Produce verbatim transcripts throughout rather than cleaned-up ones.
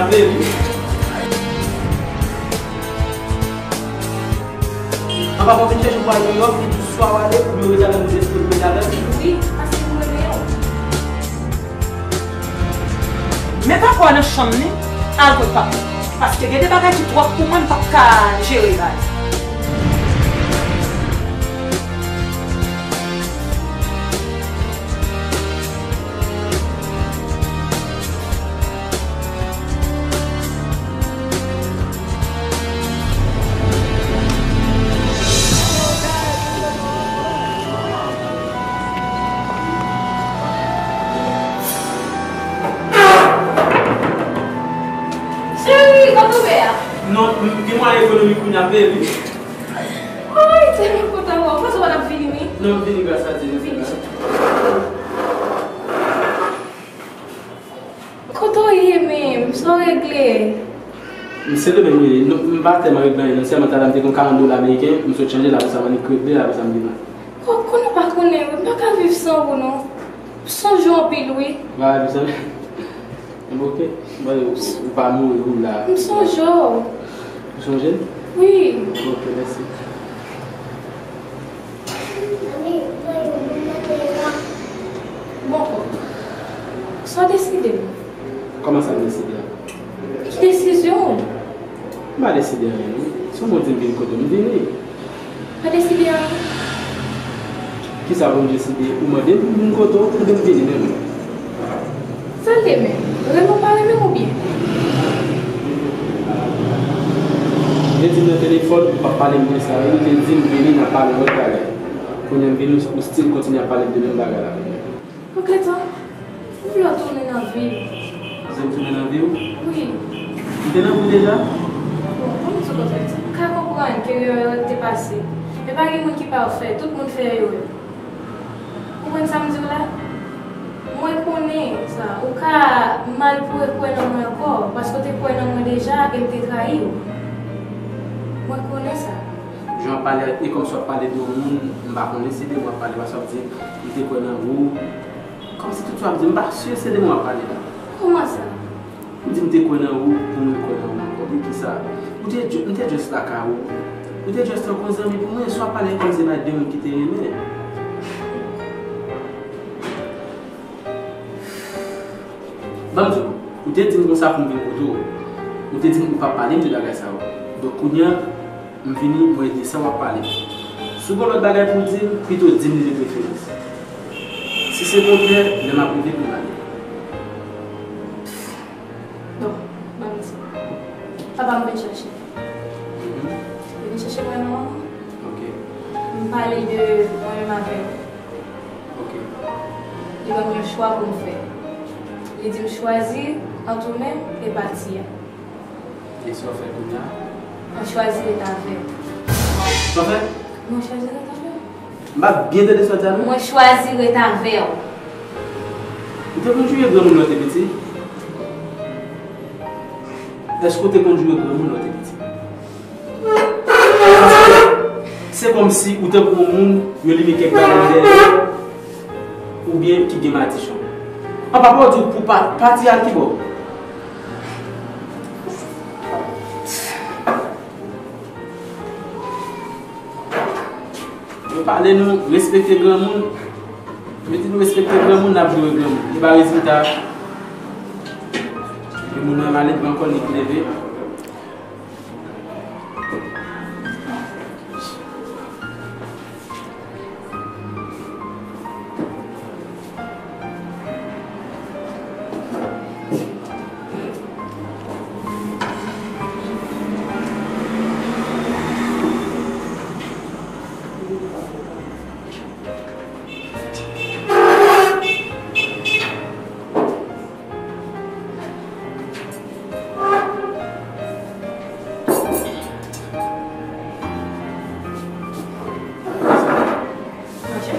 Vle wi. Anba bon vin chèche w pral New York, ou di swa w ale, oubyen w rete avè m, ou deside w rete avè m. Wi, paske m renmen w. Men papa w nan chanm li, al kot papa w. Paske gen de bagay ki twòp pou mwen, m p ap ka jere baz. Cheri, kote w ye a? Non, m gen mwayen ekonomik kounye a, baby. Ay, tèlman kontan wè w. Panse w pa t ap vini, wi. Non, m vini, gras a Dye, m vini. Kote w ye menm? Sa w regle? M Sendomeng, wi. Non, m pa tèlman regle anyen, non. Sèlman talè a m te gen yon karant dola ameriken, m sot chanje l, apre sa m annik regle l, apre sa m vin la. Ko-, konnen w pa konnen, wi. M pa ka viv san ou, non. M sonje w anpil, wi. M pa ka viv san. Bon, ok. Bon, ou, ou pa mouri, ou la. M sonje w. Ou sonje m? Wi. Ok, mèsi. Bon, sa w deside? Kòman sa m deside a? Ki desizyon w? M pa deside anyen, non. Si w di m vin kote w, m vini. Pa deside anyen. Kisa pou m deside? Ou mande m pou m vin kote w, oubyen m vini menm? Sa l ye menm? Renmen w pa renmen m oubyen? Yo di m nan telefòn, ou p ap pale m de sa. Ou te di m vini, n ap pale lòt bagay. Kounye a m vini, ou still kontinye ap pale m de menm bagay la. Antre tan, m vle w tounen nan vi m. Ou vle m tounen nan vi w? Wi. M te nan vi w deja? Bon, pou m di w kontrè, m ka konprann ke erè te pase. Men pa gen moun ki pafè, tout moun fè erè. Ou konprann sa m di w la? Mwen konnen sa. Ou ka mal pou kwè nan mwen ankò, paske w te kwè nan mwen deja e m te trayi w. Mwen konnen sa. Jan w ap pale a, e kòmsi w ap pale de yon moun, m pa konnen se de mwen w ap pale, paske w ap di, m te kwè nan ou. Kòmsi tout sa w ap di, m pa si se de mwen w ap pale la. Kòman sa? M di m te kwè nan ou, pou mwen kwè nan ou ankò. Pou kisa? Ou te ju-, m te just lakay ou. Ou te just tankou yon zanmi pou mwen, si w ap pale kòmsi se pa de moun ki te renmen. Ban m di w, ou te di m konsa pou m vin kote w. Ou te di m ou p ap pale m de bagay sa yo. Donk, kounye a, m vini, mwen de sa w ap pale. Si w gen lòt bagay pou w di m, pito di m li de preferans. Si se kontrè, lè m ap rive pou m ale. Bon, ban m di. Papa m vin chèche. Mhm. Li vin chèche mwen non. Ok. M pale de mwen menm avè l. Ok. Li ban m yon chwa pou m fè. Li di m chwazi ant ou menm e pati a. E sa w fè kounye a? Mwen chwazi ret avè w. Sa w fè? Mwen chwazi ret avè w. M pa byen tande sa w di a non. Mwen chwazi ret avè w. Ou te konn joure granmoun lè w te piti? Èske w te konn joure granmoun lè w te piti? Paske se kòmsi ou tankou yon moun yo limen kèk bagay dèyè oubyen ki gen madichon. An papa w di w pou pa, pati al kibò? Yo pale nou respekte granmoun. Yo di nou respekte granmoun, n ap joure granmoun. Ki pa rezilta? Epi moun nan malèt, men ankò li leve. Mache.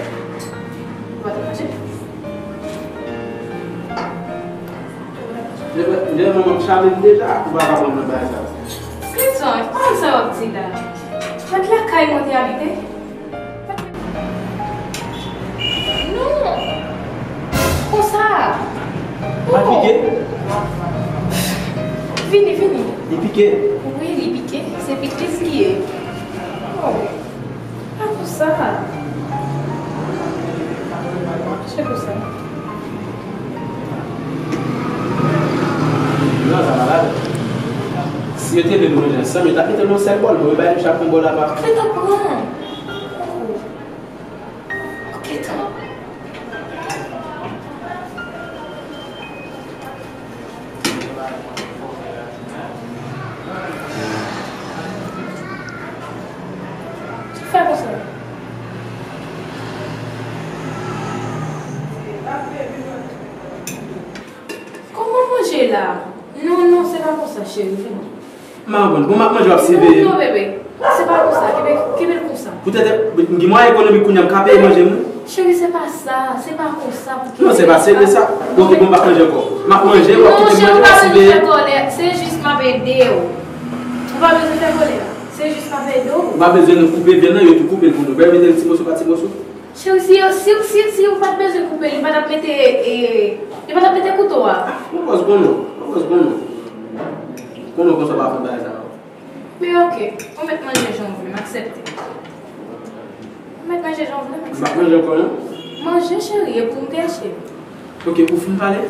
Ou pa t ap mache. Lè, lè manman m chame m deja, ou pa ka pran m nan bagay sa. Clinton, pa konn sa w ap di la. Mèt lakay mwen te abite. Non! Konsa! Pa pike? Vini, vini. Li pike? Wi, li pike. Se pikliz li ye. Oh, pa konsa. Mache konsa. Non, sa malad. Si yo te vle nou manje ansanm, yo t ap mete nou yon sèl bòl. Bon, yo bay nou chak yon bòl apa. Yo t ap pran. Oh. Ok, tan. Sa fè konsa? Kòman manje la? Non, non, se pa konsa, cheri, vini. M pa konprann. Bon, m ap manje, w ap siveye m. Non, non, bebe. Se pa konsa. Kenbe, kenbe l konsa. Poutèt m gen mwayen ekonomik kounye a, m ka peye manje m, wi. Cheri, se pa sa. Se pa konsa pou kenbe l. Non, se pa serye sa. Ok, bon, m pa manje ankò. M ap manje, w ap kite m manje, w ap siveye m. Non, cheri, ou pa bezwen fè kòlè. Se jis m ap ede w. Ou pa bezwen fè kòlè. Se jis m ap ede w. Ou pa bezwen koupe vyann nan, yo tou koupe l pou nou. Bèl mete l ti moso pa ti moso. Cheri, si yo, si, si, si ou pa t bezwen koupe, li pa t ap mete, e, li pa t ap mete kouto a. Mwen pòs konnen, mwen pòs konnen. Konnen konsa w pa fè bagay sa yo. Men ok, ou mèt manje jan w vle, m aksepte. Ou mèt manje jan w vle, m aksepte. M ap manje ankò, non? Manje, cheri, e pou m pèche. Ok, ou fin pale?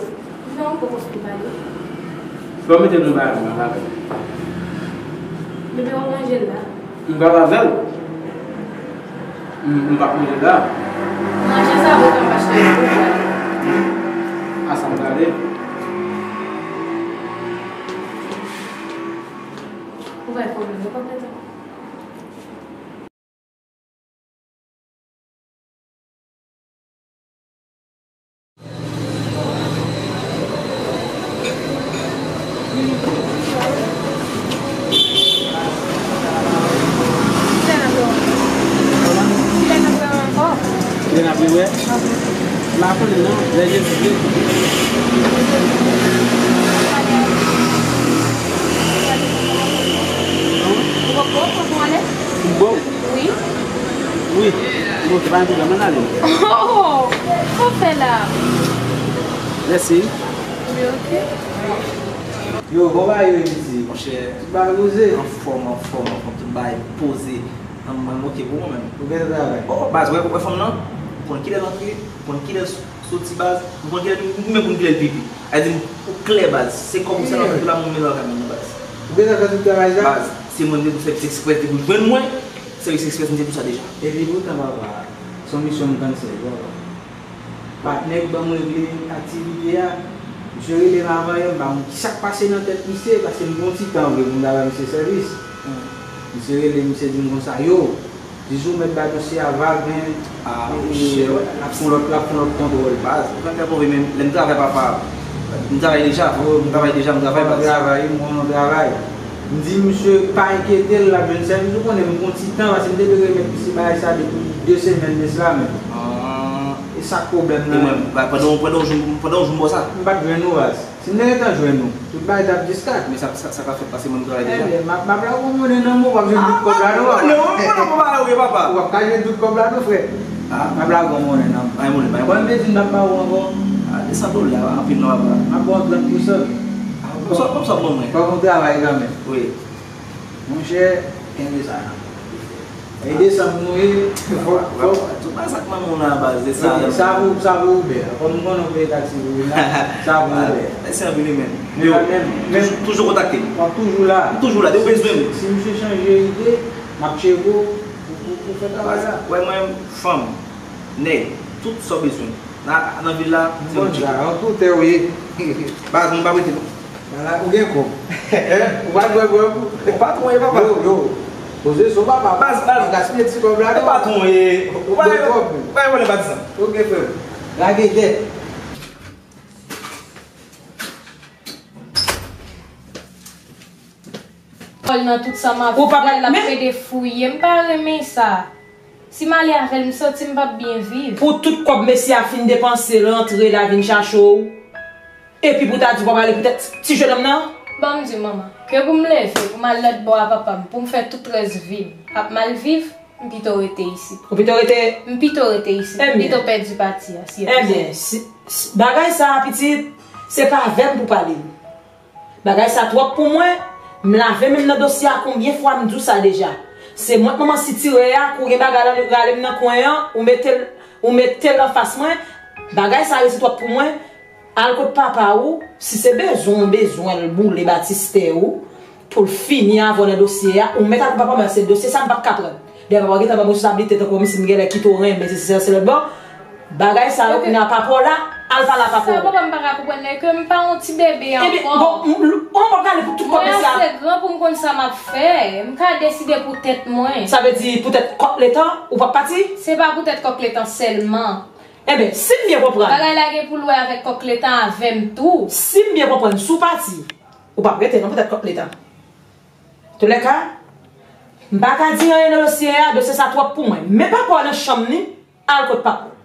Non, m poko fin pale. Fò w mete nou bagay ansanm avè l. Depi w ap manje l la. M pral avè l. M, m p ap manje la. Manje sa, ou ka achte pou ou ale. A sa m prale. Ou pa gen pwoblèm, ou pa pèdi. Kilè n ap wè? M pa konnen non, lè Jezi vle. Bon. Wi. Wi. Bon, se pa yon pwoblèm, ann ale. Oh! Sa w fè la? Mèsi. Wi, ok. Yo, bon bagay yo, Emiti. Monchè, tout bagay poze. Anfòm, anfòm, anfòm, tout bagay poze. An, mwen, m ok pou mwen menm. Ou gentan travay? Oh, baz, wè, wè fanm nan? Konn kilè l antre, konn kilè l soti, baz. M konn kilè, m menm konn kilè l pipi. A di, ou klè, baz. Se kòb ou sa nan konte la, mwen menm lakay mwen, baz. Ou gentan fè tout travay sa? Baz, se mwen menm ki fè Express depi w jwenn mwen. Sèvis Express, m te di w sa deja. Epi poutan, papa, se yon misyon m cancel, papa. Patnè k ban m regle aktivite a, misye rele m avan yè, m pa konn kisa k pase nan tèt misye, paske m gen yon ti tan vre pou m ta bay misye sèvis. Misye rele, misye di m konsa, yo, di sou mèt ba dosye a vag, men, e, l ap fè yon lòt, l ap fè yon lòt kontwòl. Baz, ou pa fè pwovle, men lè m travay, papa, m travay deja, freo, m travay deja, m travay, baz. Travay, m konnen w travay. M di misye pa enkyete l, l ap jwenn sèvis. Ou konnen m pran ti tan, paske m te dwe remèt misye bagay sa depi de semèn de sila menm. Ah. E sa k pwoblèm nan. E mwen, ba, pandan, pandan yon jou, pandan yon jou m ba w sa. M pa t jwenn ou, baz. Si m te gentan jwenn ou, tout bagay t ap diskak. Men sa, sa, sa ka fèt paske mwen m travay deja. Ebyen, m ap, m ap lage w monnen nan men w, w ap jwenn tout kòb la non, papa. Non, non, non, pa ou ye, papa. W ap ka jwenn tout kòb la non, frè. Ah. M ap lage w monnen nan men w. Pa gen monnen, pa gen monnen. Bon, m te di m ap ba ou ankò. Ah, de san dola, anpil non, papa. M ap ba w trant pousan. Ah, kòm sa, kòm sa, bon, mwen. Fòk nou travay kanmenm. Wi. Monchè, kenbe sa nan men w. E desanm nou ye, fòk, fòk. Tout bagay sa k manman w nan baz, se sa. Ok, sa pou, sa pou Uber. Kòm m konnen w peye taksi pou vin la, sa pou Uber. Mèsi anpil, wi, men. Men, men, men, toujou kontakte m. W ap toujou la. M toujou la, depi w bezwen m. Si, si misye chanje ide, m ap tcheke w pou, pou, pou fè travay la. Wè, mwen, fanm, nèg, tout sa w bezwen. Nan, nan vil la, se yon tcheke. Bon, sa, yon toutè w ye. Baz, mwen pa prete non. Vwala, ou gen kòb. Hein? Ou pa dwe bwè pou. Ou patwon ye, papa. Yo, yo. Poze sou papa. Baz, baz. Pa gaspiye ti kòb la non. Ou patwon ye. Ou pa gen kòb. Ou pa gen pwoblèm, patizan. Ok, frè m. Lage dèt. Kòl nan tout sa m ap fè, l ap plede fouye. M pa renmen sa. Si m ale avè l, m santi m p ap byen viv. Pou tout kòb mesye a fin depanse, rantre la vin chache w. Epi pou ta di w pa prale poutèt ti jennonm nan? Ban m di w, manman, ke pou m leve, pou m al lòtbò a papa m, pou m fè tout rès vi m ap mal viv, m pito rete isit. Ou pito rete? M pito rete isit. M pito pèdi pati a, si e posib. Ebyen, si, si, bagay sa a, pitit, se pa avè m pou pale l. Bagay sa twòp pou mwen. M lave men m nan dosye a, konbyen fwa m di w sa deja? Se mwen k manman sitire a, kou gen bagay la, rale m nan kwen an, ou mete l, ou mete l anfas mwen. Bagay sa resi twòp pou mwen. Al kot papa ou, si se bezwen w bezwen l boule batistè ou, pou l fini avè w nan dosye a, ou mèt al kot papa w, men se dosye sa m p ap ka pran. Dèyè papa w gentan ban m responsablite tankou kòmsi m genlè kite w renmen, se, se, se lòt bò. Bagay sa yo kounye a papa w la, al pale a papa w. Sa papa m pa ka konprann nan ke m pa yon ti bebe ankò. Ebyen, bon, m, m, on pap gade pou tout kòb mesye a. Mwen ase gran pou m konn sa m ap fè. M ka deside pou tèt mwen. Sa vle di poutèt kòk letan, ou p ap pati? Se pa poutèt kòk letan sèlman. Ebyen, si m byen konprann. Bagay la gen pou l wè avèk kòk letan avè m tou. Si m byen konprann, si w pati, ou p ap rete non poutèt kòk letan. Toulèka, m pa ka di anyen nan dosye a, dosye sa twòp pou mwen. Men papa w nan chanm li, al kot papa w.